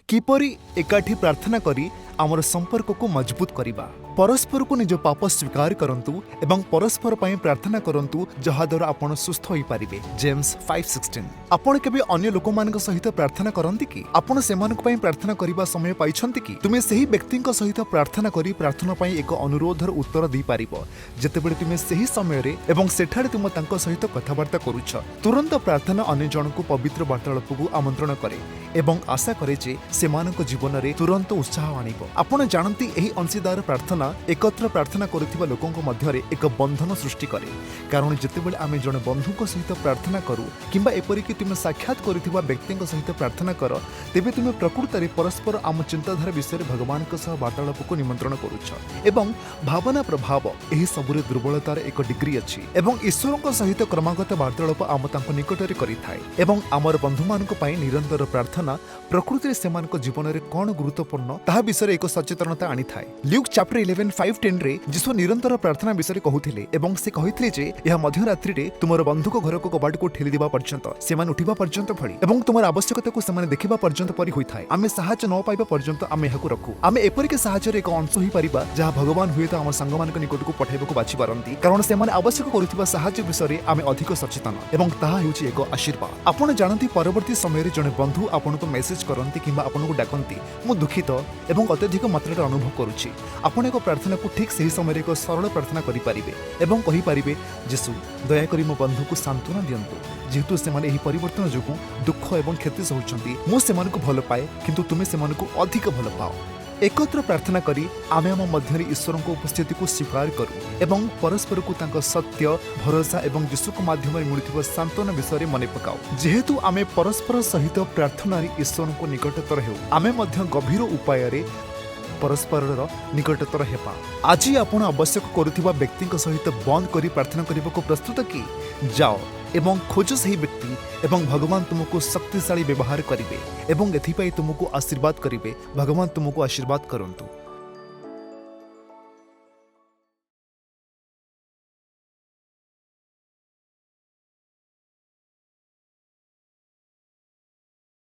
କିପରି ଏକାଠି ପ୍ରାର୍ଥନା କରି ଆମର ସମ୍ପର୍କକୁ ମଜବୁତ କରିବା? ପରସ୍ପରକୁ ନିଜ ପାପ ସ୍ୱୀକାର କରନ୍ତୁ ଏବଂ ପରସ୍ପର ପାଇଁ ପ୍ରାର୍ଥନା କରନ୍ତୁ, ଯାହାଦ୍ୱାରା ଆପଣ ସୁସ୍ଥ ହୋଇପାରିବେ। ଜେମ୍ସ 5:16। ଆପଣ କେବେ ଅନ୍ୟ ଲୋକମାନଙ୍କ ସହିତ ପ୍ରାର୍ଥନା କରନ୍ତି କି? ଆପଣ ସେମାନଙ୍କ ପାଇଁ ପ୍ରାର୍ଥନା କରିବା ସମୟ ପାଇଛନ୍ତି କି? ତୁମେ ସେହି ବ୍ୟକ୍ତିଙ୍କ ସହିତ ପ୍ରାର୍ଥନା କରି ପ୍ରାର୍ଥନା ପାଇଁ ଏକ ଅନୁରୋଧର ଉତ୍ତର ଦେଇପାରିବ, ଯେତେବେଳେ ତୁମେ ସେହି ସମୟରେ ଏବଂ ସେଠାରେ ତୁମ ତାଙ୍କ ସହିତ କଥାବାର୍ତ୍ତା କରୁଛ। ତୁରନ୍ତ ପ୍ରାର୍ଥନା ଅନ୍ୟ ଜଣଙ୍କୁ ପବିତ୍ର ବାର୍ତ୍ତାଳାପକୁ ଆମନ୍ତ୍ରଣ କରେ ଏବଂ ଆଶା କରେ ଯେ ସେମାନଙ୍କ ଜୀବନରେ ତୁରନ୍ତ ଉତ୍ସାହ ଆଣିବ। ଆପଣ ଜାଣନ୍ତି, ଏହି ଅଂଶୀଦାର ପ୍ରାର୍ଥନା ଏକତ୍ର ପ୍ରାର୍ଥନା କରୁଥିବା ଲୋକଙ୍କ ମଧ୍ୟରେ ଏକ ବନ୍ଧନ ସୃଷ୍ଟି କରେ, କାରଣ ଯେତେବେଳେ ଆମେ ଜଣେ ବନ୍ଧୁଙ୍କ ସହିତ ପ୍ରାର୍ଥନା କରୁ କିମ୍ବା ଏପରିକି ତୁମେ ସାକ୍ଷାତ କରିଥିବା ବ୍ୟକ୍ତିଙ୍କ ସହିତ ପ୍ରାର୍ଥନା କର, ତେବେ ତୁମେ ପ୍ରକୃତରେ ପରସ୍ପର ଆମ ଚିନ୍ତାଧାରା ବିଷୟରେ ଭଗବାନଙ୍କ ସହ ବାର୍ତ୍ତାଳାପକୁ ନିମନ୍ତ୍ରଣ କରୁଛ। ଏବଂ ଭାବନା ପ୍ରଭାବ ଏହି ସବୁରେ ଦୁର୍ବଳତାର ଏକ ଡିଗ୍ରୀ ଅଛି ଏବଂ ଈଶ୍ୱରଙ୍କ ସହିତ କ୍ରମାଗତ ବାର୍ତ୍ତାଳାପ ଆମ ତାଙ୍କ ନିକଟରେ କରିଥାଏ। ଏବଂ ଆମର ବନ୍ଧୁମାନଙ୍କ ପାଇଁ ନିରନ୍ତର ପ୍ରାର୍ଥନା ପ୍ରକୃତିରେ ସେମାନଙ୍କ ଜୀବନରେ କ'ଣ ଗୁରୁତ୍ୱପୂର୍ଣ୍ଣ ତାହା ବିଷୟରେ ଏକ ସଚେତନତା ଆଣିଥାଏ। ଲ୍ୟୁକ୍ ଚାପ୍ଟର 11:5-10ରେ ଯୀଶୁ ନିରନ୍ତର ପ୍ରାର୍ଥନା ବିଷୟରେ କହୁଥିଲେ ଏବଂ ସେ କହିଥିଲେ ଯେ ଏହା ମଧ୍ୟରାତ୍ରିରେ ତୁମର ବନ୍ଧୁଙ୍କ ଘରକୁ କବାଟକୁ ଠେଲିଦେବା ପର୍ଯ୍ୟନ୍ତ, ସେମାନେ ଉଠିବା ପର୍ଯ୍ୟନ୍ତ ଭଳି ଏବଂ ତୁମର ଆବଶ୍ୟକତାକୁ ସେମାନେ ଦେଖିବା ପର୍ଯ୍ୟନ୍ତ ପରି ହୋଇଥାଏ। ଆମେ ସାହାଯ୍ୟ ନ ପାଇବା ପର୍ଯ୍ୟନ୍ତ ଆମେ ଏହାକୁ ରଖୁ। ଆମେ ଏପରିକି ସାହାଯ୍ୟର ଏକ ଅଂଶ ହୋଇପାରିବା, ଯାହା ଭଗବାନ ହୁଏତ ଆମ ସାଙ୍ଗମାନଙ୍କ ନିକଟକୁ ପଠାଇବାକୁ ବାଛି ପାରନ୍ତି, କାରଣ ସେମାନେ ଆବଶ୍ୟକ କରୁଥିବା ସାହାଯ୍ୟ ବିଷୟରେ ଆମେ ଅଧିକ ସଚେତନ ଏବଂ ତାହା ହେଉଛି ଏକ ଆଶୀର୍ବାଦ। ଆପଣ ଜାଣନ୍ତି, ପରବର୍ତ୍ତୀ ସମୟରେ ଜଣେ ବନ୍ଧୁ ଆପଣଙ୍କୁ ମେସେଜ କରନ୍ତି କିମ୍ବା ଆପଣଙ୍କୁ ଡାକନ୍ତି, "ମୁଁ ଦୁଃଖିତ ଏବଂ ଅତ୍ୟଧିକ ମାତ୍ରାରେ ଅନୁଭବ କରୁଛି।" ଆପଣ ଏକ ପ୍ରାର୍ଥନାକୁ ଠିକ୍ ସେହି ସମୟରେ ଏକ ସରଳ ପ୍ରାର୍ଥନା କରିପାରିବେ ଏବଂ କହିପାରିବେ, "ଯୀଶୁ, ଦୟାକରି ମୋ ବନ୍ଧୁକୁ ସାନ୍ତ୍ୱନା ଦିଅନ୍ତୁ, ଯେହେତୁ ସେମାନେ ଏହି ପରିବର୍ତ୍ତନ ଯୋଗୁଁ ଦୁଃଖ ଏବଂ କ୍ଷତି ସହୁଛନ୍ତି। ମୁଁ ସେମାନଙ୍କୁ ଭଲ ପାଏ, କିନ୍ତୁ ତୁମେ ସେମାନଙ୍କୁ ଅଧିକ ଭଲ ପାଅ।" ଏକତ୍ର ପ୍ରାର୍ଥନା କରି ଆମେ ଆମ ମଧ୍ୟରେ ଈଶ୍ୱରଙ୍କ ଉପସ୍ଥିତିକୁ ସ୍ୱୀକାର କରୁ ଏବଂ ପରସ୍ପରକୁ ତାଙ୍କ ସତ୍ୟ, ଭରସା ଏବଂ ଯୀଶୁଙ୍କ ମାଧ୍ୟମରେ ମିଳୁଥିବା ସାନ୍ତ୍ୱନା ବିଷୟରେ ମନେ ପକାଉ। ଯେହେତୁ ଆମେ ପରସ୍ପର ସହିତ ପ୍ରାର୍ଥନାରେ ଈଶ୍ୱରଙ୍କ ନିକଟତର ହେଉ, ଆମେ ମଧ୍ୟ ଗଭୀର ଉପାୟରେ ପରସ୍ପରର ନିକଟତର ହେବା। ଆଜି ଆପଣ ଆବଶ୍ୟକ କରୁଥିବା ବ୍ୟକ୍ତିଙ୍କ ସହିତ ବନ୍ଦ କରି ପ୍ରାର୍ଥନା କରିବାକୁ ପ୍ରସ୍ତୁତ କି? ଯାଅ ଏବଂ ଖୋଜ ସେହି ବ୍ୟକ୍ତି ଏବଂ ଭଗବାନ ତୁମକୁ ଶକ୍ତିଶାଳୀ ବ୍ୟବହାର କରିବେ ଏବଂ ଏଥିପାଇଁ ତୁମକୁ ଆଶୀର୍ବାଦ କରିବେ। ଭଗବାନ ତୁମକୁ ଆଶୀର୍ବାଦ କରନ୍ତୁ।